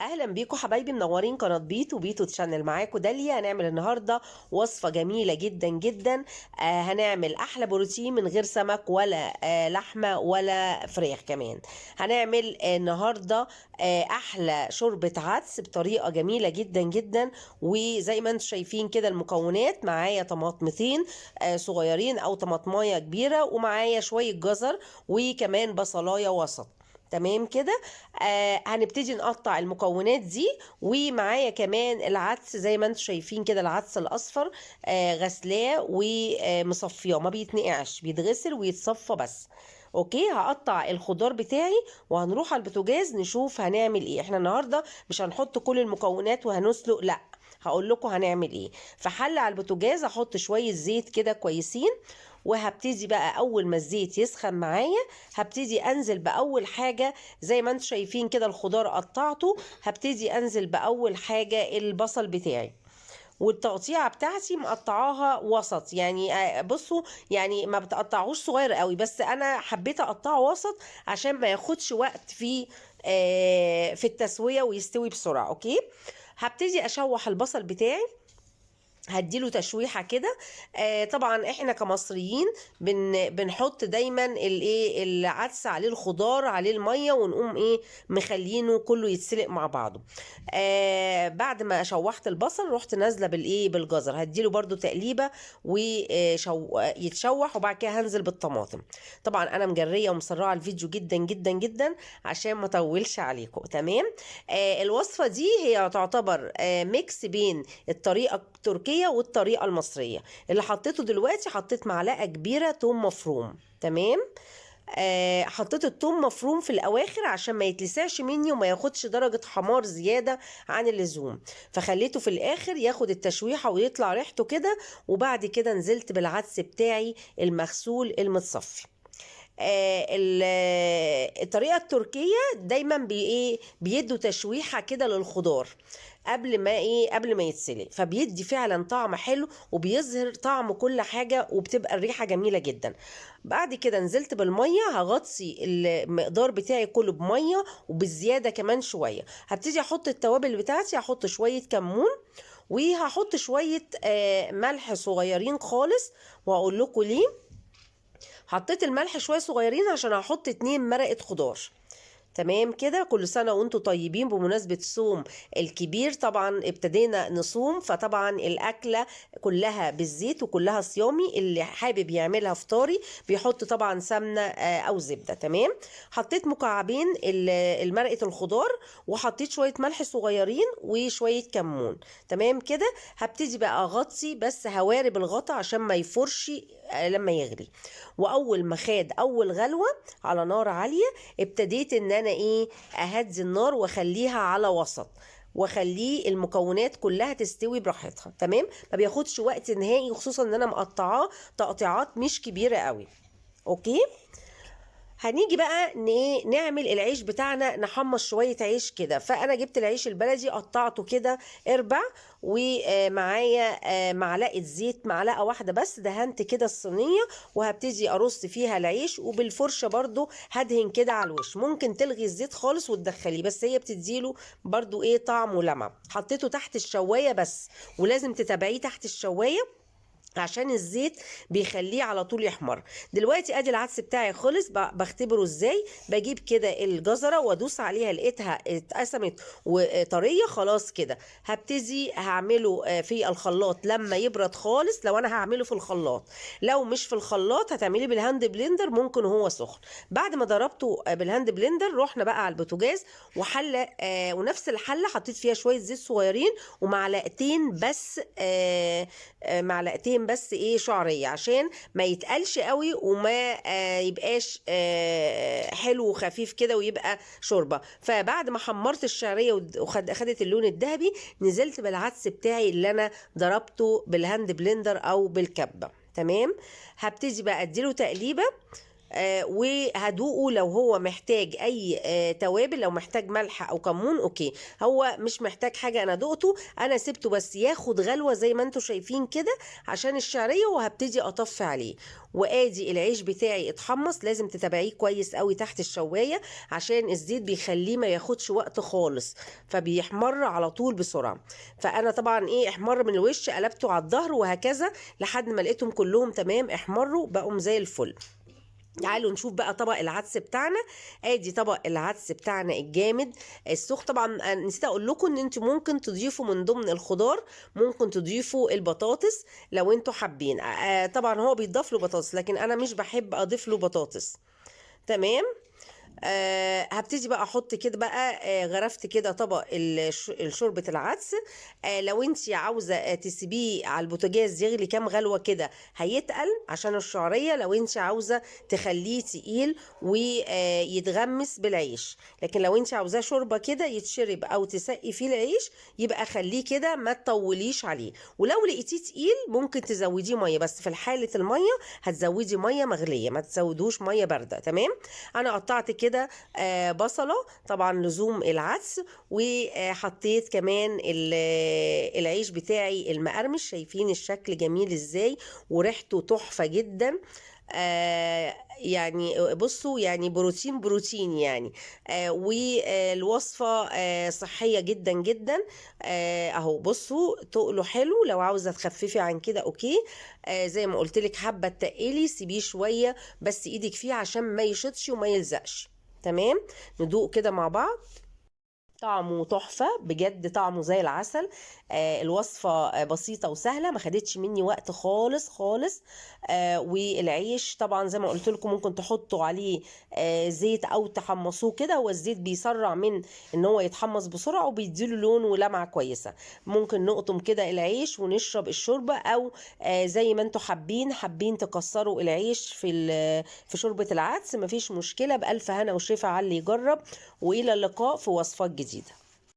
اهلا بيكم حبايبي، منورين قناة بيتو بيتو channel. معاكم داليا. هنعمل النهارده وصفه جميلة جدا جدا. هنعمل احلى بروتين من غير سمك ولا لحمه ولا فراخ. كمان هنعمل النهارده احلى شوربة عدس بطريقة جميلة جدا جدا. وزي ما انتم شايفين كده المكونات معايا طماطمتين صغيرين او طماطمايه كبيره، ومعايا شوية جزر وكمان بصلايه وسط. تمام كده. هنبتدي نقطع المكونات دي، ومعايا كمان العدس زي ما انتم شايفين كده، العدس الاصفر غسلاه ومصفياه، ما بيتنقعش، بيتغسل ويتصفى بس. okay، هقطع الخضار بتاعي وهنروح على البوتاجاز نشوف هنعمل ايه. احنا النهارده مش هنحط كل المكونات وهنسلق، لا، هقول لكم هنعمل ايه. فحله على البوتاجاز احط شوية زيت كده كويسين، وهبتدي بقى اول ما الزيت يسخن معايا هبتدي انزل باول حاجة. زي ما انتم شايفين كده الخضار قطعته، هبتدي انزل باول حاجة البصل بتاعي. والتقطيعه بتاعتي مقطعاها وسط، يعني بصوا، يعني ما بتقطعوش صغير قوي، بس انا حبيت اقطعه وسط عشان ما ياخدش وقت في التسوية ويستوي بسرعة. okay، هبتدي اشوح البصل بتاعي، هديله تشويحه كده. طبعا احنا كمصريين بنحط دايما الايه، العدس عليه الخضار عليه المية، ونقوم ايه مخلينه كله يتسلق مع بعضه. بعد ما شوحت البصل رحت نازله بالايه، بالجزر، هديله برده تقليبه ويتشوح، وبعد كده هنزل بالطماطم. طبعا انا مجريه ومسرعه الفيديو جدا جدا جدا عشان ما اطولش عليكم. تمام. الوصفة دي هي تعتبر mix بين الطريقة التركية والطريقة المصرية. اللي حطيته دلوقتي، حطيت معلقة كبيرة توم مفروم. تمام. حطيت التوم مفروم في الاواخر عشان ما يتلسعش مني وما ياخدش درجة حمار زيادة عن اللزوم، فخليته في الاخر ياخد التشويحة ويطلع ريحته كده. وبعد كده نزلت بالعدس بتاعي المغسول المتصفي. الطريقة التركية دايما بي بيدوا تشويحة كده للخضار قبل ما ايه، قبل ما يتسلق، فبيدي فعلا طعم حلو وبيظهر طعم كل حاجة، وبتبقى الريحة جميلة جدا. بعد كده نزلت بالمية، هغطي المقدار بتاعي كله بمية وبالزيادة كمان شوية. هبتدي احط التوابل بتاعتي، هحط شوية كمون وهحط شوية ملح صغيرين خالص، وهقول لكم ليه حطيت الملح شوية صغيرين، عشان هحط 2 مرقه خضار. تمام كده. كل سنة وانتم طيبين. بمناسبة صوم الكبير طبعا ابتدينا نصوم، فطبعا الاكلة كلها بالزيت وكلها صيامي. اللي حابب يعملها فطاري بيحط طبعا سمنه او زبدة. تمام. حطيت مكعبين المرقه الخضار، وحطيت شوية ملح صغيرين وشوية كمون. تمام كده. هبتدي بقى اغطي، بس هوارب الغطا عشان ما يفرش لما يغلي. واول ما خد اول غلوه على نار عالية ابتديت ان انا ايه، اهدي النار واخليها على وسط، واخليه المكونات كلها تستوي براحتها. تمام. ما بياخدش وقت نهائي، خصوصا ان انا مقطعاه تقطيعات مش كبيرة قوي. okay، هنيجي بقى نعمل العيش بتاعنا، نحمص شوية عيش كده. فأنا جبت العيش البلدي قطعته كده اربع، ومعايا معلقة زيت، معلقة واحدة بس، دهنت كده الصينية وهبتدي أرص فيها العيش، وبالفرشة برضو هدهن كده على الوش. ممكن تلغي الزيت خالص وتدخليه، بس هي بتديله برضو ايه، طعم ولمعة. حطيته تحت الشواية بس، ولازم تتابعيه تحت الشواية عشان الزيت بيخليه على طول يحمر. دلوقتي ادي العدس بتاعي خلص. بختبره ازاي؟ بجيب كده الجزره وادوس عليها، لقيتها اتقسمت وطريه، خلاص كده هبتدي هعمله في الخلاط لما يبرد خالص. لو انا هعمله في الخلاط، لو مش في الخلاط هتعمليه بال hand blender، ممكن هو سخن. بعد ما ضربته بال hand blender رحنا بقى على البوتاجاز وحله، ونفس الحلة حطيت فيها شوية زيت صغيرين ومعلقتين بس، معلقتين بس ايه، شعرية، عشان ما يتقلش قوي وما يبقاش حلو وخفيف كده ويبقى شوربة. فبعد ما حمرت الشعرية وخدت اللون الذهبي، نزلت بالعدس بتاعي اللي انا ضربته بال hand blender او بالكبه. تمام. هبتدي بقى اديله تقليبه. وهدوقه لو هو محتاج اي توابل، لو محتاج ملح او كمون okay. هو مش محتاج حاجة، انا دقته، انا سبته بس ياخد غلوه زي ما انتم شايفين كده عشان الشعرية، وهبتدي اطفي عليه. وادي العيش بتاعي اتحمص، لازم تتابعيه كويس قوي تحت الشوايه عشان الزيت بيخليه ما ياخدش وقت خالص، فبيحمر على طول بسرعة. فانا طبعا ايه احمر من الوش، قلبته على الظهر وهكذا لحد ما لقيتهم كلهم تمام احمروا بقوا زي الفل. تعالوا نشوف بقى طبق العدس بتاعنا. ادي طبق العدس بتاعنا الجامد السخن. طبعا نسيت اقول لكم ان انتوا ممكن تضيفوا من ضمن الخضار، ممكن تضيفوا البطاطس لو انتوا حابين. طبعا هو بيتضاف له بطاطس، لكن انا مش بحب اضيف له بطاطس. تمام. هبتدي بقى احط كده بقى، غرفت كده طبق شوربة العدس. لو انت عاوزة تسيبيه على البوتاجاز يغلي كام غلوة كده هيتقل عشان الشعرية، لو انت عاوزة تخليه تقيل ويتغمس بالعيش. لكن لو انت عاوزاه شوربة كده يتشرب او تسقي فيه العيش يبقى خليه كده، ما تطوليش عليه. ولو لقيتيه تقيل ممكن تزوديه مية، بس في حالة المية هتزودي مية مغلية، ما تزودوش مية باردة. تمام. انا قطعت كده بصلة طبعا لزوم العدس، وحطيت كمان العيش بتاعي المقرمش. شايفين الشكل جميل ازاي وريحته تحفة جدا. يعني بصوا يعني بروتين بروتين يعني. والوصفة صحية جدا جدا. اهو بصوا تقله حلو. لو عاوزة تخففي عن كده okay. زي ما قلتلك حابة تقلي سيبيه شوية بس ايدك فيه عشان ما يشطش وما يلزقش. تمام. ندوق كده مع بعض. طعمه تحفة بجد، طعمه زي العسل. الوصفة بسيطة وسهلة، ما خدتش مني وقت خالص خالص. والعيش طبعا زي ما قلت لكم ممكن تحطوا عليه زيت او تحمصوه كده، هو الزيت بيسرع من ان هو يتحمص بسرعة وبيديله لون ولمعة كويسة. ممكن نقطم كده العيش ونشرب الشوربة، او زي ما انتوا حابين تكسروا العيش في شوربة العدس، مفيش مشكلة. بألف هنا وشفا على اللي يجرب، وإلى اللقاء في وصفات جديدة.